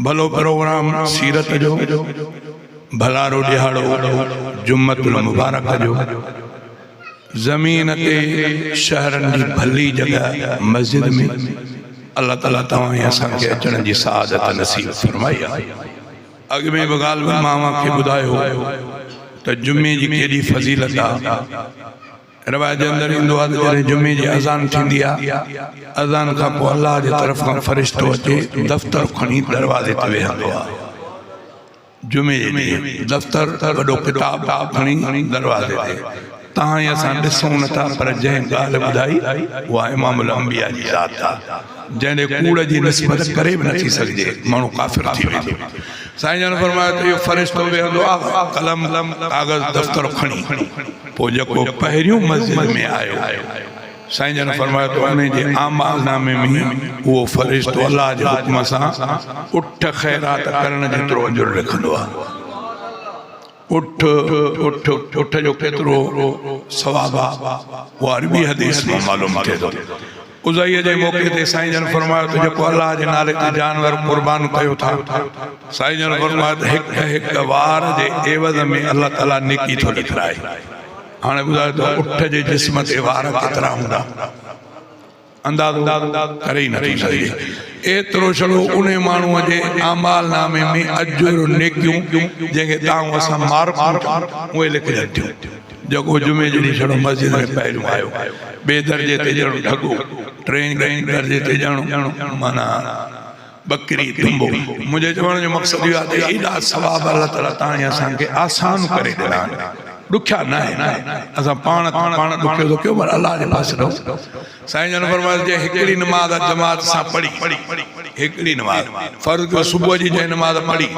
ڀلو پروگرام سيرت جو، ڀلارو ڏهاڙو جمعة المبارڪ جو، زمين تي شهرن جي ڀلي جڳهه مسجد ۾ الله تعالي توهان ۽ اسان کي اچڻ جي سعادت نصيب فرمائي آهي. اڳ ۾ به غالباً مان اوهان کي ٻڌايو هو ته جمعي جي ڪيڏي فضيلت آهي. روايت جي اندر ايندو آهي ته جڏهن جمعي جي اذان ٿيندي آهي، اذان کان پوء الله جي طرف کان فرشتو اچي دفتر کڻي دروازي تي ويهندو آهي. جمعي جي ڏينهن دفتر وڏو ڪتاب کڻي دروازي تي. توهان ۽ اسان ڏسون نه ٿا پر جنهن ڳالهه ٻڌائي اها امام الانبياء جي ذات آهي. جنهن ڏي ڪوڙ جي نسبت ڪري به نٿي سگهجي، ماڻهو ڪافر ٿي ويندو. سائين جن فرمايو ته اهو فرشتو ويهندو آهي قلم، ڪاغذ، دفتر کڻي. پوء جيڪو پهريون مسجد ۾ آيو، سائين جن فرمايو ته انهي جي اعمال نامي ۾ اهو فرشتو الله جي حڪم سان اٺ خيرات ڪرڻ جيترو اجر لکندو آهي. اٺ، اٺ، اٺ جو ڪيترو ثواب آهي، اهو عربي حديث مان معلوم ٿئي ٿو. اضحيء جي موقعي تي سائين جن فرمايو ته جيڪو الله جي نالي تي جانور قربان ڪيو ٿا، سائين جن فرمايو ته هڪ هڪ وار جي عيوض ۾ الله تعالي نيڪي ٿو لکرائي. هاڻي ٻڌايو ته اٺ جي جسم تي وار ڪيترا هوندا؟ اندازو ڪري ئي نٿو سگهجي. ايترو ڇڙو انهي ماڻهوء جي اعمال نامي ۾ اجر، نيڪيون، جنهن کي تاهون اسان مارڪون چئون، اهي لکجن ٿيون. جيڪو جمعي جي ڏينهن ڇڙو مسجد ۾ پهريون آيو، ٻئي درجي تي ڄڻ ڍڳو، ٽئين درجي تي ڄڻ معنيٰ ٻڪري، دنبو. منهنجي چوڻ جو مقصد اهو آهي ته ايڏا ثواب الله تعاليٰ توهان ۽ اسان کي آسان ڪري ڏنا آهن، ڏکيا نه آهن. اسان پاڻ پاڻ ڏکيو ٿو ڪيون پر الله جي پاسي ڏانهن. سائين جن فرمايو ته جنهن هڪڙي نماز جماعت سان پڙهي، هڪڙي نماز، فرض ڪيو صبح جي جنهن نماز پڙهي،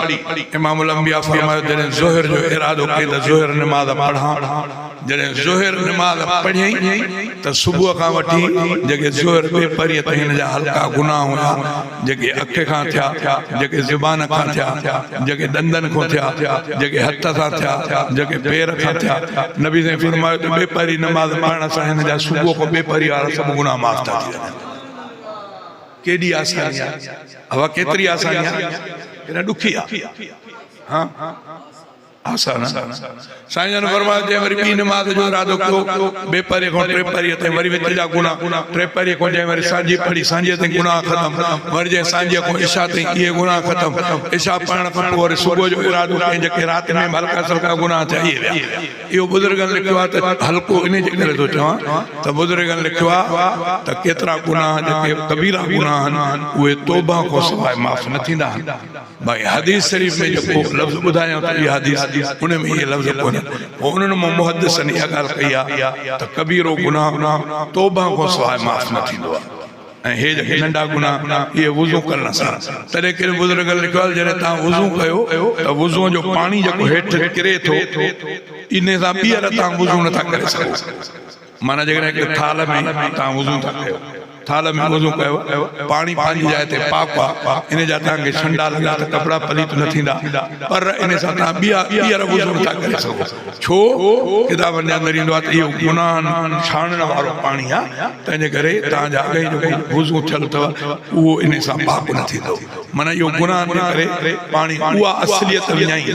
امام الانبياء فرمايو جڏهن ظهر جو ارادو ڪيائين ته ظهر نماز پڙهان، جڏهن ظهر نماز پڙهيائين ته صبح کان وٺي جيڪي ظهر ٻيپهريء تائين هن جا هلڪا گناهه هيا، جيڪي اک کان ٿيا، جيڪي زبان کان ٿيا، جيڪي ڏندن کان ٿيا، جيڪي هٿ سان ٿيا، جيڪي پير کان ٿيا، نبي سائين فرمايو ته ٻيپهري نماز پڙهڻ سان هن جا صبح کان ٻيپهري وارا سڀ گناهه معاف ٿا ٿي وڃن. ڪيڏي آساني آهي. اها ڪيتري آساني آهي. ڪيڏا ڏکي آهي. ها. آسان آ. سائين جن فرمايو جنهن وري ٻي نماز جو ارادو ڪيو ٻيپهريء کان ٽيپهريء تائين وري وچ جا گناهه، ٽيپهريء کان جنهن وري سانجهي پڙهي سانجهيء تائين گناهه ختم، وري جنهن سانجهيء کان عشاء تائين اهي گناهه ختم، عشاء پڙهڻ کان پوء وري صبح جو ارادو ڪيائين جيڪي رات ۾ به هلڪا سلڪا گناهه ٿيا اهي ويا. اهو بزرگن لکيو آهي ته هلڪو انهي جي ڪري ٿو چوان ته بزرگن لکيو آهي ته ڪيترا گناهه جيڪي ڪبيرا گناهه آهن اهي توبه کان سواء معاف نه ٿيندا آهن. ڀائي حديث شريف ۾ جيڪو لفظ ٻڌايائون ته اها حديث ان ۾ اهي لفظ ڪونهن پوء انهن مان محدثن اها ڳالهه ڪئي آهي ته ڪبيرو گناهه توبه کان سواء معاف نه ٿيندو آهي ۽ هي جيڪي ننڍا گناهه اهي وضو ڪرڻ سان تڏهن ڪن بزرگن لکيو آهي جڏهن توهان وضو ڪيو ته وضو جو پاڻي جيڪو هيٺ ڪري ٿو ان سان ٻيهر توهان وضو نٿا ڪري سگهو معنيٰ جيڪڏهن هڪ ٿالهه ۾ توهان وضو ٿا ڪيو، ٿالهه ۾ وضو ڪيو، پاڻي پنهنجي جاء تي پاڪ آ، ان جا توهان کي ڇنڊا لڳا ته ڪپڙا پليت نه ٿيندا، پر ان سان توهان ٻيا ٻيهر وضو نٿا ڪري سگهو. ڇو؟ ڪتابن جي اندر ايندو آ ته اهو گناهن ڇاڻڻ وارو پاڻي آ، تنهنجي ڪري توهان جا اڳئين جيڪو وضو ٿيل اٿو، اهو ان سان پاڪ نه ٿيندو. معنيٰ اهو گناهن جي ڪري پاڻي اها اصليت وڃائي.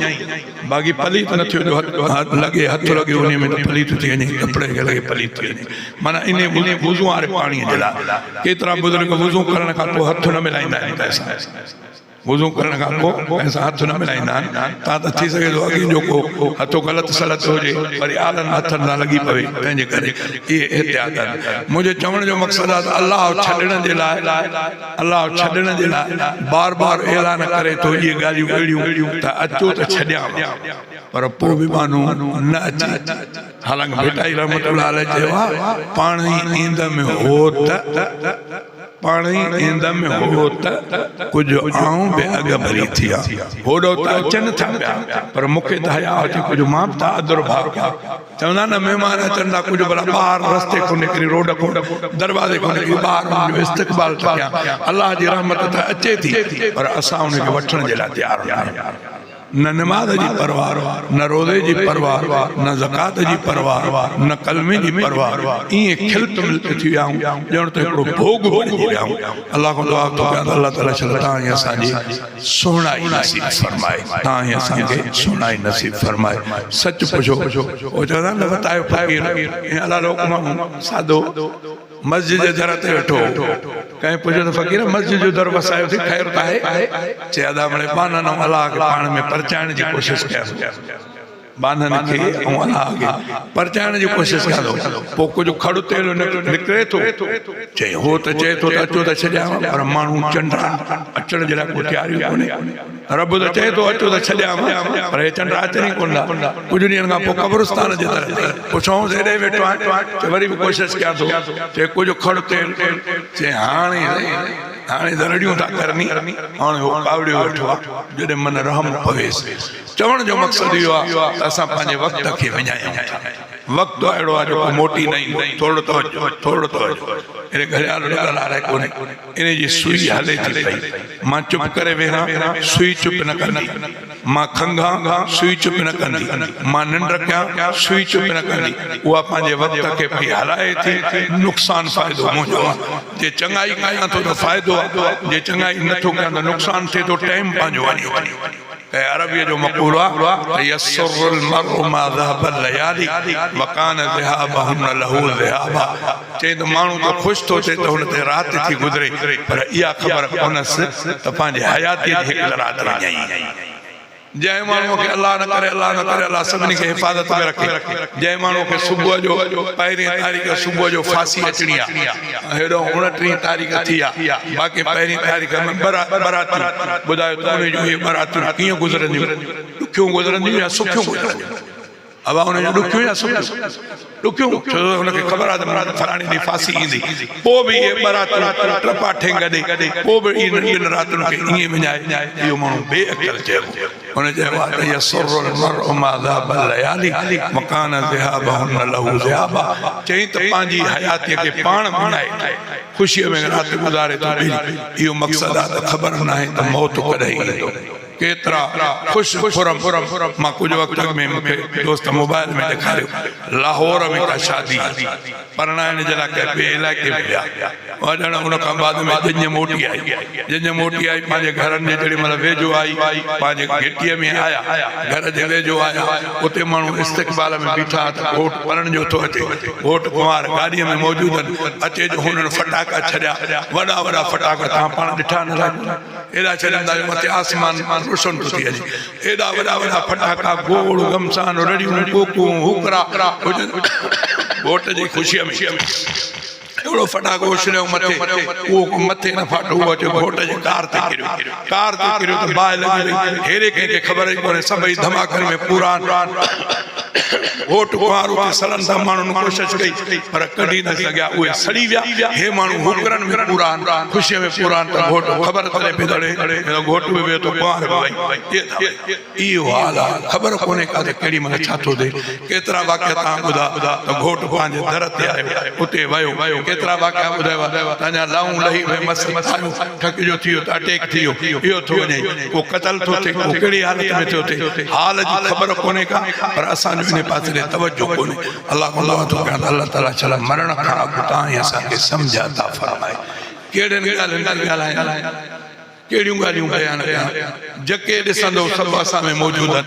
باقي پليت نه ٿيو جو هٿ لڳي هٿ لڳي انهي ۾ ته پليت ٿي وڃي ڪپڙي کي لڳي پليت ٿي وڃي معنيٰ انهي وضو واري پاڻي جي لاء ڪيترا بزرگ وضو ڪرڻ کان پوء هٿ نه ملائيندا آهن ڪنهن سان وضو ڪرڻ کان پوء ڪنهن سان هٿ نه ملائيندا آهن تان ته ٿي سگهي ٿو اڳي جو ڪو هٿ غلط سلط هجي وري آلن هٿن سان لڳي پوي تنهن جي ڪري اهي احتياط آهن منهنجي چوڻ جو مقصد آهي ته الله ڇڏڻ جي لاء الله ڇڏڻ جي لاء بار بار اعلان ڪري ٿو اهي ڳالهيون اهڙيون ته اچو ته ڇڏيانو پر پوء به ٻانهو نه اچي حالانڪ ڀٽائي رحمت الله عليه چيو آهي پاڻ ئي ايندم هوت پاڻ ئي ايندم هوت ڪجهه آئون به اڳ ڀري ٿيان هوڏو ته اچن ٿا پيا پر مون کي ته حياء اچي ڪجهه مان به ته آدر ڀاء ڪيان. چوندا آهن نه مهمان اچن ٿا ڪجهه ڀلا ٻاهر رستي کان نڪري روڊ کان دروازي کان نڪري ٻاهر انهن جو استقبال ته ڪيان الله جي رحمت ته اچي ٿي پر اسان ان کي وٺڻ جي لاء تيار نه آهيون. نه نماز جي پرواهه، نه روزي جي پرواهه، نه زڪوات جي پرواهه، نه ڪلمي جي پرواهه، ائين خلط ملط ٿي ويا آهيون ڄڻ ته هڪڙو ڀوڳ بڻجي ويا آهيون. الله کان دعا ٿو ڪيان ته الله تعالي شل توهان ۽ اسان جي سهڻائي نصيب فرمائي، توهان ۽ اسان کي سهڻائي نصيب فرمائي. سچ پڇو هو چوندا آهن نه وتايو فقير ۽ الله جو حڪم سادو. مسجد جي در تي ويٺو هو. ڪنهن پڇيو ته فقير مسجد جو در وسايو اٿئي خير ته آهي؟ چي ادا مڙئي ٻانهن ۽ الله کي پاڻ ۾ پرچائڻ جي ڪوشش ڪيان ٿو. ٻانهن کي ۽ الله کي پرچائڻ جي ڪوشش ڪيان ٿو. پوء ڪجهه کڙ تيل نڪري ٿو. چي هو ته چئي ٿو ته اچو ته ڇڏيانو پر ماڻهو چنڊ اچڻ جي لاء ڪو تيار ئي ڪونهي. رب ته چئي ٿو اچو ته ڇڏيانو پر هي چنڊ اچن ئي ڪونه ٿا. ڪجهه ڏينهن کان پوء قبرستان جي در تي پڇيائونس هيڏي ويٺو آهين؟ چي وري به ڪوشش ڪيان ٿو. چي ڪجهه کڙ تيل. چي هاڻي هاڻي ته رڙيون ٿا ڪرني. هاڻي هو ڪاوڙيو ويٺو آهي. جڏهن من رحم پويس. چوڻ جو مقصد اهو آهي ته اسان پنهنجي وقت کي وڃايون ٿا. وقت اهڙو آهي جيڪو موٽي نه ايندو. ٿورڙو توجه ٿورڙو توجه. هن گهڙيال لڳل آهي ڪونهي. ان جي سوئي هلي ٿي پئي. مان چپ ڪري ويهان، سوئي چپ نه ڪندي. مان کنگهان، سوئي چپ نه ڪندي. مان ننڊ ڪيان، سوئي چپ نه ڪندي. اها پنهنجي وقت کي پئي هلائي ٿي. نقصان فائدو منهنجو آهي. جي چڱائي ڪيان ٿو ته فائدو آهي، جي چڱائي نه ٿو ڪيان ته نقصان ٿئي ٿو. ٽائيم پنهنجو وڃي ٿو. ۽ عربيء جو مقولو آهي ته يسر المرء ما ذهب الليالي وڪان ذهابهن له ذهابا چئي ته ماڻهو ته خوش ٿو ٿئي ته هن تي رات ٿي گذري پر اها خبر ڪونهس ته پنهنجي حياتيء جي هڪ رات وڃائي. جنهن ماڻهوء کي الله نه ڪري الله نه ڪري الله سڀني کي حفاظت ۾ رکي جنهن ماڻهوء کي صبح جو پهرين تاريخ صبح جو ڦاسي اچڻي آهي هيڏانهن اڻٽيهين تاريخ ٿي آ باقي پهرين تاريخ ۾ ٻه راتيون ٻڌايو ته انهن جون اهي ٻه راتيون ڪيئن گذرنديون ڏکيون گذرنديون يا سکيون گذرنديون ابا انهن جون ڏکيون يا سکيون ڏکيون ڇو ته هن کي خبر آ ته مون کي فلاڻي ڏينهن ڦاسي ايندي پوء به اهي ٻه راتيون ٽپا ٺينگ ڏي پوء به انهن ٻن راتين کي ائين وڃائي اهو ماڻهو بي عقل چئبو هن چيو آهي ته يسر المرء ما ذهب الليالي وڪان ذهابهن له ذهابا چئين ته پنهنجي حياتيء کي پاڻ وڃائي ٿو خوشيء ۾ رات گذاري ٿو ٻيلي اهو مقصد آهي ته خبر ناهي ته موت ڪڏهن ايندو ڪيترا خوش خرم مان ڪجهه وقت اڳ ۾ مون کي دوست موبائل ۾ ڏيکاريو لاهور ۾ ڪا شادي پرڻائڻ جي لاء ڪنهن ٻئي علائقي ۾ ويا. ڄڻ ان کان بعد ۾ ڄڃ موٽي آئي. ڄڃ موٽي آئي پنهنجي گهرن جي جيڏي مهل ويجهو آئي پنهنجي گهٽيء ۾ آيا. گهر جي ويجهو آيا. اتي ماڻهو استقبال ۾ بيٺا ته گهوٽ پرڻجو ٿو اچي. گهوٽ ڪنوار گاڏيء ۾ موجود آهن. اچي جو هنن ڦٽاڪا ڇڏيا. وڏا وڏا ڦٽاڪا توهان پاڻ ڏٺا نه الائي ڪونه. ايڏا ڇڏيندا جو مٿي آسمان روشن ٿو ٿي وڃي. ايڏا وڏا وڏا ڦٽاڪا، گوڙ، گهمسان، رڙيون، ڪوڪون، هوڪرا هجن. گهوٽ جي خوشيء ۾ اهڙو ڦٽاڪو اڇليائون مٿي، اهو ڪو مٿي نه ڦاٽو، اهو اچي گهوٽ جي ڪار تي ڪريو. ڪار تي ڪريو ته باهه لڳي وئي. هيري ڪنهن کي خبر ئي ڪونهي، سڀئي ڌماڪن ۾ پورا آهن. گهوٽ ڪنوار اتي سڙن ٿا، ماڻهن ڪوشش ڪئي پر ڪڍي نه سگهيا، اهي سڙي ويا. هي ماڻهو هوڪرن ۾ پورا آهن، خوشيء ۾ پورا آهن ته گهوٽ خبر تڏهن پئي ته اڙي گهوٽ به ويو ته ڪنوار به وئي. اهو حال آ، خبر ڪونهي ڪا ته ڪهڙي مهل ڇا ٿو ٿئي. ڪيترا واقعا توهان ٻڌا ته گهوٽ پنهنجي در تي آيو، اتي ويو. ڪيترا واقعا ٻڌايو ته اڃا لائون لهي وئي مس آيو، ٿڪجو ٿي ويو ته اٽيڪ ٿي ويو، اهو ٿو وڃي، ڪو قتل ٿو ٿئي، ڪو ڪهڙي حالت ۾ ٿيو ٿئي. حال جي خبر ڪونهي ڪا، پر اسان جو انهي پاسي ڏي توجه ڪونهي. الله کان دعا ٿو ڪيان ته الله تعاليٰ ڇلا مرڻ کان اڳ توهان ۽ اسان کي سمجهه عطا فرمائي. ڪهڙين ڳالهين تي ڳالهايان؟ ڪهڙيون ڳالهيون بيان ڪيان؟ جڪي ڏسندو سڀ اسان ۾ موجود آهن.